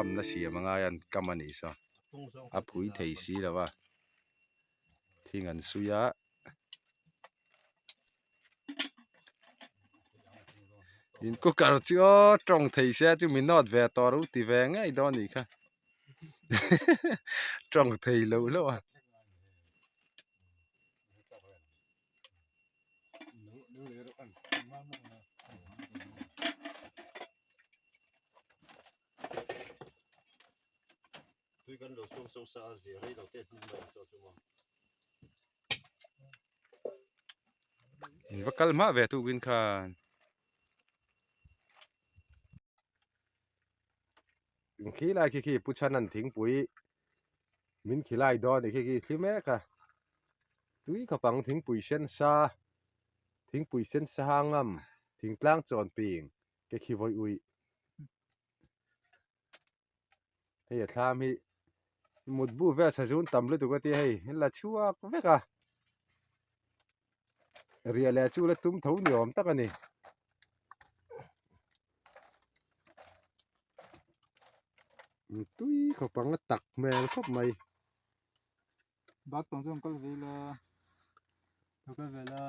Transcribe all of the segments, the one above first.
Kamna siam a ngai a an kam a nih saw a phui thei si lo a thing an suih a. In cooker chu aw tawng thei se chu mi nawt ve tawh ro ti ve ngei dawn a nih kha tawng thei lo hlauh a. In va kal hma ve tukin khan khi lai khi khi pu chhan an thingpui min khilai dawn a ni khi khi thli mek a tui khawp ang thingpui sen sa thingpui sen sa ngam thingtlang chawn ping ke khi vawi uih. Hei a thlam hi mutbu vel sazun tam lutuk a tia hei an la chhuak vek a riah leh chu la tum tho ni awm tak a ni. Tui khawp ang a tak hmel khawp mai. Bak tawng chuan kal ve ila lo kal ve la.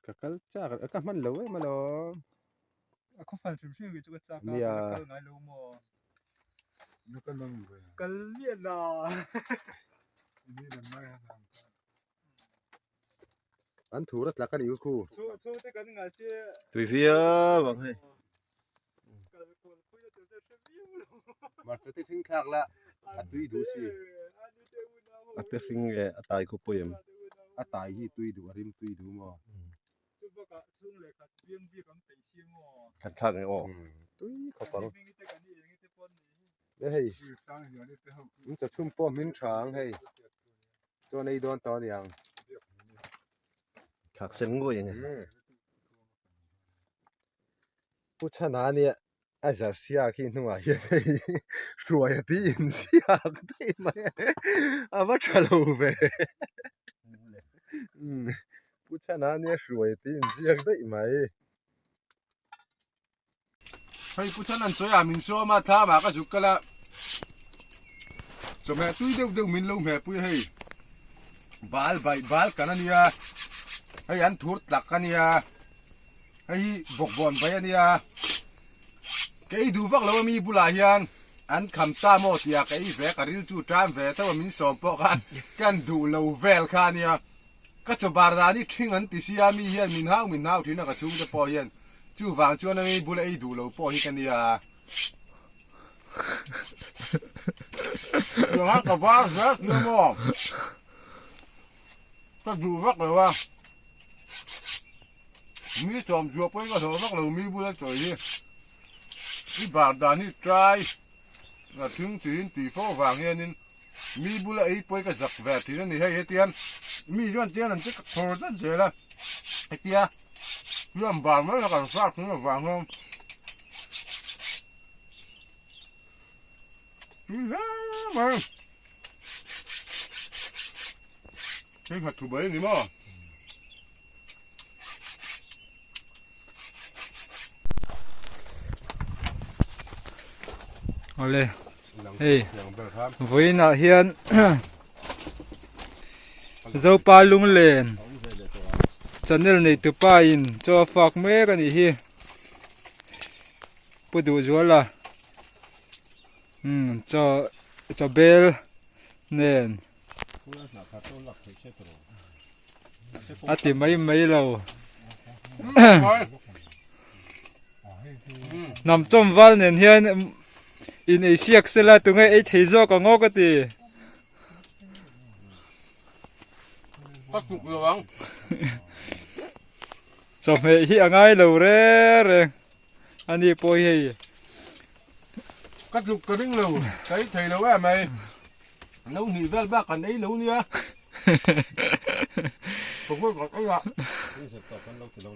Ka kal chak a ka hman lo em alawm. A khaw fan hrim hrim hi chu ka chak a Nia. ka kal ngai lo maw. Kal miah la. An thur a tlak a nih khu khu. Chu chu te kan ngai se. Tui viau ang hei. Kal kual pui na tur te hre viau lo. Hmarcha te hring thlak la a tui duh si. A te hring leh a tai khaw pawh em? A tai hi tui duh a rim tui duh maw? Kan thlak nge aw. Tui khawp ang. E hei in chawchhum pawh hmin tha ang hei chuan ei dawn tawh a niang. Thlak sen ngawih ang e. Pu Chhana nia a zar sia khi hnungah hian hei hruai a tih in ziak daih mai a a va tha lo ve umm Pu Chhana nia hruai a tih in ziak daih mai. Hei Pu Chhana an sawi a min sawm a thlam ah ka zuk kal a chawhmeh tui deuh deuh min lo hmeh pui a hei bal baih bal kan a nia hei an thur tlak a nia. Hei hi bawkbawn vai a nia, ka ei duh vak lo a mi bulah hian an kham ta maw tia ka ei ve ka ril chu tan ve tho a min sawm pawh khan kan duh lo vel kha a nia, ka chaw bar dan hi thing an ti sia mi hian min hau min hau thin a ka chhungte pawh hian chuvang chuan a mi bula ei duh lo pawh hi ka nia. Tiang a ka bar zel sia maw ka duh vak lo a. Mi sawm chhuah pawhin ka hlawh vak lo mi bula chawi hi i bar dan hi trai a thing chiin tih fo vang hianin mi bula ei pawhin ka zak ve thin a ni hei hetian mi chuan tian an che ka khawr zet zel a hetia hian bar mai la kan fak thin avang hian tui hle mai hei nghat thu bai a ni maw. Awle hei vawiinah hian Zopa Lunglen channel nei tupa in chaw a fak mek a nih hi Pu Duhzuala umm chaw chaw bel nen. A ti mai mai lo. Hnam chawm val nen hian in ei siak sela tunge ei thei zawk ang aw ka ti. Ka tuk lo ang. Chawhmeh hi a ngai lo reng reng. Ani pawh hi hei. Ka tluk ka ring lo, ka ei thei lo em ai. Lo hnih vel bak kan ei lo nia. Ka kuai ka ei a.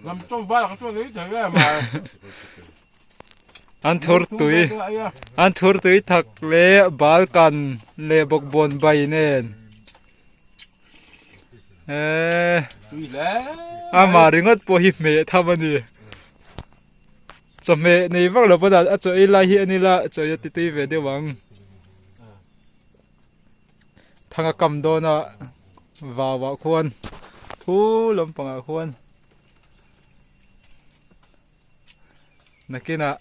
Lam chawm val ka chuan ei thei em ai. An thur tui, an thur tui thak leh bal kan leh bawkbawn bai nen. Eee. Tui hle. Amah ringawt pawh hi hmeh tham a ni. Chawhmeh nei vak lo pawn a chaw ei lai hi a ni la, chaw ei a ti tui ve deuh ang. Thanga kam dawn a vau ah khuan thu lampang ah khuan nakinah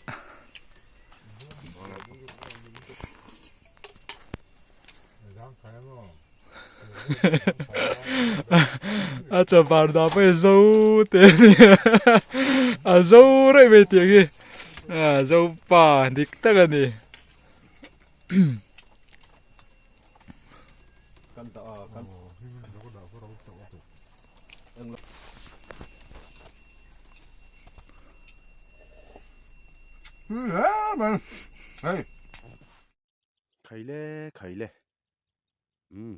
a chaw bar dah pawh hi zo te a ni a a zo reuh mai tih ang hi a zo pa dik tak a ni. Khaile khaile umm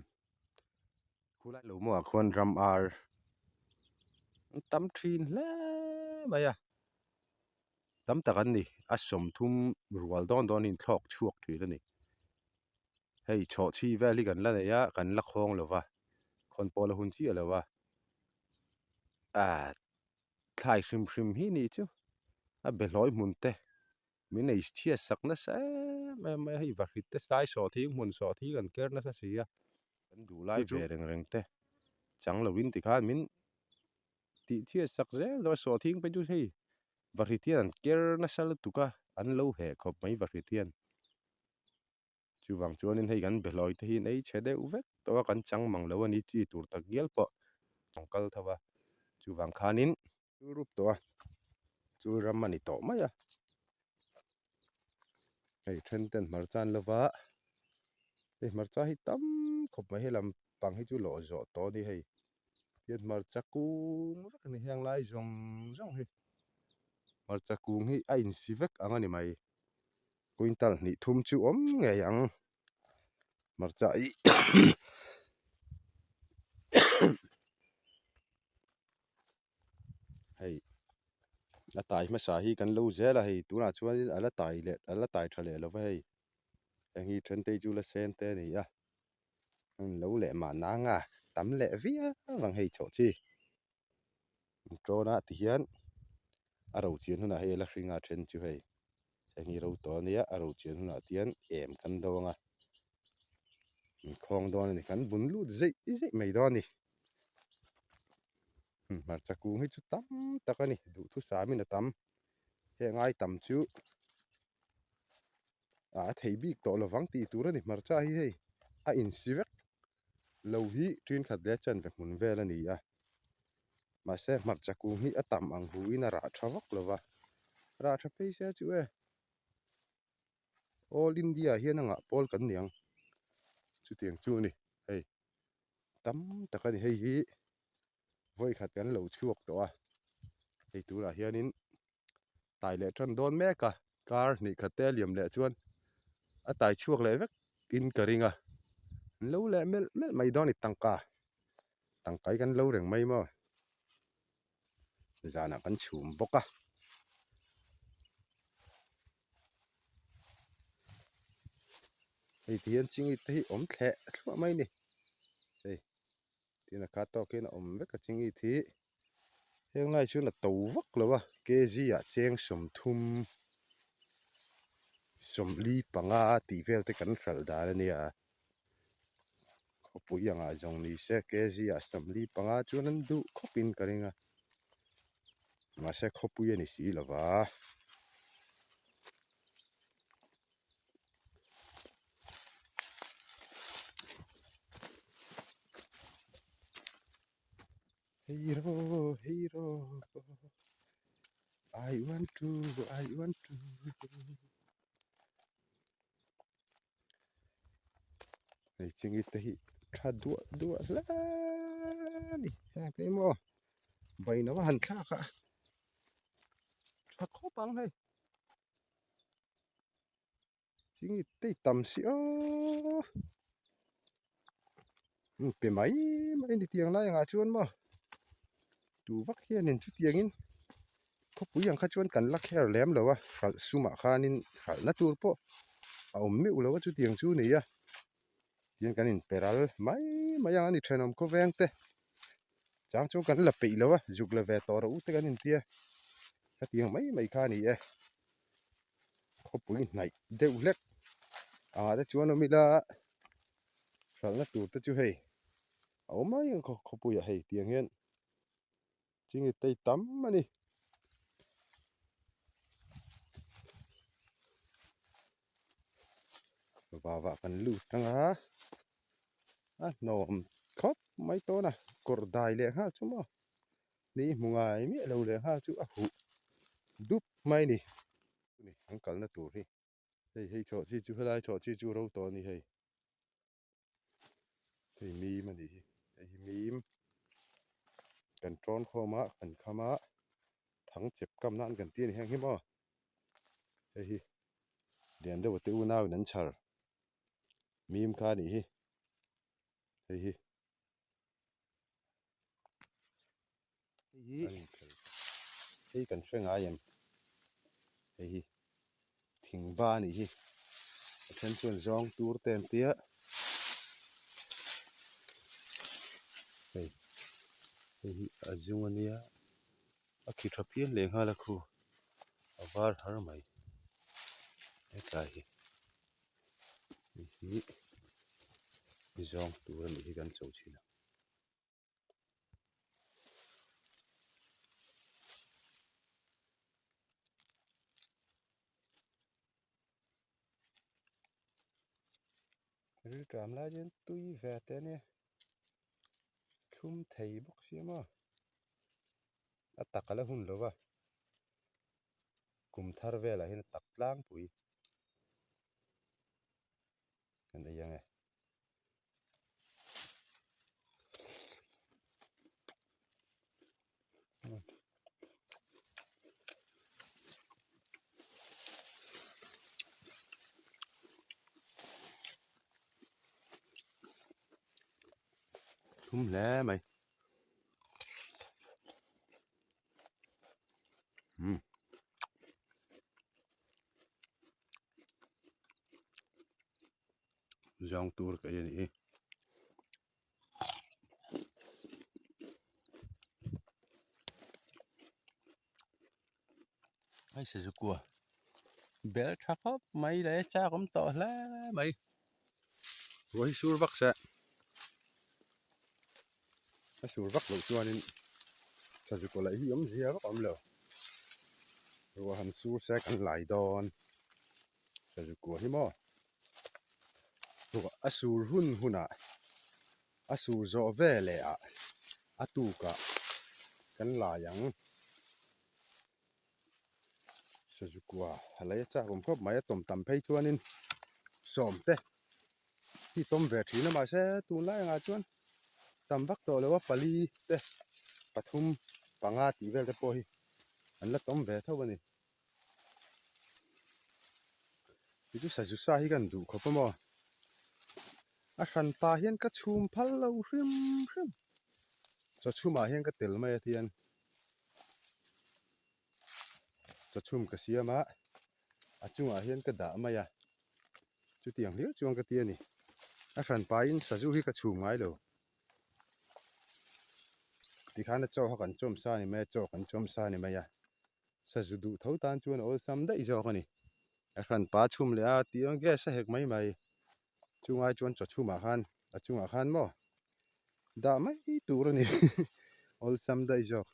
khulai lo maw ah khuan ram ar an tam thin hle mai a. Tam tak an ni, a 30 rual dawn dawn hi thlawk chhuak thin a ni. Hei chhawhchhi vel hi kan la nei a, kan la khawng lo va, khawn pawh la hun chiah lo va, ah thlai hrim hrim hi nih chu a behlawi hmun te min ei chhiat sak nasa em em mai a, hei vahrit te sai sawhthing hmun sawhthing an ker nasa si a, kan duh lai ve reng reng te chang lovin tikhan min. Tih chhiat sak zel dawn a sawhthing phei chu hei vahrit hian an ker nasa lutuk a an lo heh khawp mai vahrit hian chuvang chuanin hei kan behlawi te hi an ei chhe deuh vek tawh a kan chang mang lo a ni chi tur tak ngial pawh a kal tho a chuvang khanin chul rup tawh a chul ram a ni tawh mai a hei then ten hmarcha an lo va hei hmarcha hi tam khawp mai helam pang hi chu lawh zawh tawh a ni hei. Hian hmarcha kung vek a ni heng lai zawng zawng hi hmarcha kung hi a insi vek ang a ni mai quintal hnih thum chu awm ngei ang hmarcha hi hei a tai hmasa hi kan lo zel a hei tunah chuanin a la tai leh a la tai tha leh lo va hei heng hi then te hi chu la sen te a ni a. An lo leh mahna anga tam leh viau ang hei chawh chi. An tawn a tihian a ro chian hunah hei a la hring a then chu hei heng hi ro tawh a nia a ro chian hunah tian em kan do anga an khawng dawn a ni kan bun lut zeih zeih mai dawn a ni. Hmarcha kung hi chu tam tak a ni duhthusam in a tam heng ai tam chu. a thei bik tawh lovang tih tur a ni hmarcha hi hei a insi vek lo hi thenkhat leh chanve hmun vel a ni a mahse hmarcha kung hi a tam ang hu in a rah tha vak lo va rah tha phei se chu e all India ah hian a ngah pawl kan ni ang chutiang chu a ni hei tam tak a ni hei hi vawikhat kan lo chhuak tawh a hei tunah hianin. Tai leh tan dawn mek a kar hnih khat te a liam leh chuan a tai chhuak leh vek in ka ring a an lo leh melh melh mai dawn a ni tangka tangka hi kan lo reng mai maw zanah kan chhum bawk a. Hei ti hian chingit te hi awm thleh thluah mai a ni hei. Tin a khat tawk hian a awm vek a chingit hi heng lai chuan a to vak lo a kg ah cheng 30 45 tih vel te kan hralh dan a nia khawpui angah zawng ni se kg ah 45 chuan an duh khawp in ka ring a mahse khawpui a ni si lo va. Hero, hero, I want to, I want to. Hei chingit te hi tha duah duah hle a ni heng te hi maw baino a han thlak a tha khawp ang hei. Chingit te i tam si aw pe mai mai ni tiang lai angah chuan maw tu vak hianin chutiangin khawpui ang kha chuan kan la kher lem lo a hralh sumah khanin hralhna tur pawh a awm meuh lo a chutiang chu a ni a tihian kan inpe ral mai mai ang a ni thenawm khawveng te chang chuan kan la peih lo a zuk la ve tawh rawh u te kan intia khatiang mai mai kha a ni e. Khawpui hnaih deuh hlek ah te chuan awm ila hralhna tur te chu hei a awm mai ang khawpuiah hei tiang hian chingit te hi tam a ni. Vavah kan lut ang a a hnawm khawp mai tawn a kawr dai leh nghal chu maw ni hmu ngai miah lo leh nghal chu a huh dup mai a ni. An kalna tur hi hei hei chawh chi chu helai chawh chi chu ro tawh a ni hei hei mim a nih hi hei hi mim kan tawn khawm a kan kham a thang chep kam nan kan ti a ni heng hi maw hei hi lian deuh te unau in an chhar mim kha a nih hi hei hi. Hei hi hei kan hre ngai em hei hi thing ba a nih hi a then chuan zawng tur te an tia hei hei hi a zung a nia a khi tha phian leh nghal a khu a var har mai hetlai hi hei hi zawng tur a nih hi kan cho thin a. Rilṭam lai hian tui ve teh a nia thlum thei bawk sia maw a tak a la hun lo va kum thar velah hian a tak tlangpui kan ei ang e. Thlum hle mai. Umm. Zawng tur ka ei a nih hi. Hei Suzuki bel tha khawp mai le chak awm tawh hle mai. Ruah hi sur vak se a sur vak loh chuanin Suzuki laih hi awmzia vak a awm lo. Ruah han sur se kan lai dawn Suzuki hi maw. A sur hun hunah a sur zawh ve leh ah a tukah kan lai ang. Sazukua a lei a chak awm khawp mai a tawm tam phei chuanin sawm te hi tawm ve thin a mahse tunlai angah chuan tam vak tawh lo a pali te pathum panga tih vel te pawh hi an la tawm ve tho a ni. Chu chu sazu sa hi kan duh khawp a maw a hran pa hian ka chhum phal lo hrim hrim chaw chhumah hian ka tel mai a tian chaw chhum ka siam a a chungah hian ka dah mai a chutiang hlir chuan ka ti a ni a hran pahin sazu hi ka chhum ngai lo tikhan a chaw kha kan chawm sa a ni mai a chaw kan chawm sa a ni mai a. Sazu duh tho tan chuan a awlsam daih zawk a ni. A hran pa chhum leh a tih ang gas a hek mai mai. Chungai chuan chaw chhumah khan a chungah khan maw dah mai tur a ni awlsam daih zawk.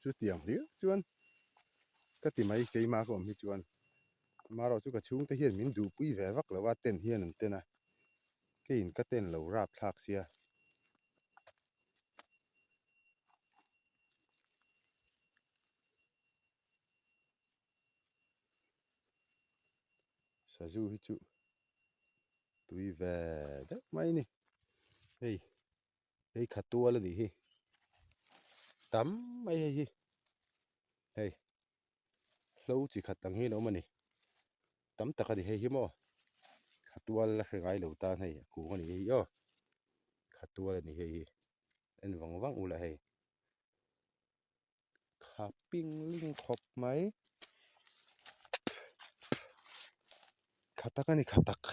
Chutiang hlir chuan ka ti mai keimah ka awm hi chuan amaherawh chu ka chhungte hian min duhpui ve vak lo a ten hian an ten a keiin ka ten lo rapthlak sia. Sazu hi chu tui ve deuh mai a ni hei hei kha tual a nih hi tam mai hei hi hei hlo chi khat ang hian a awm a ni tam tak a ni hei hi maw kha tual la hre ngai lo tan hei a kung a ni hei hi aw kha tual a ni hei hi en vang vang ula hei kha ping ling khawp mai kha tak a ni kha tak.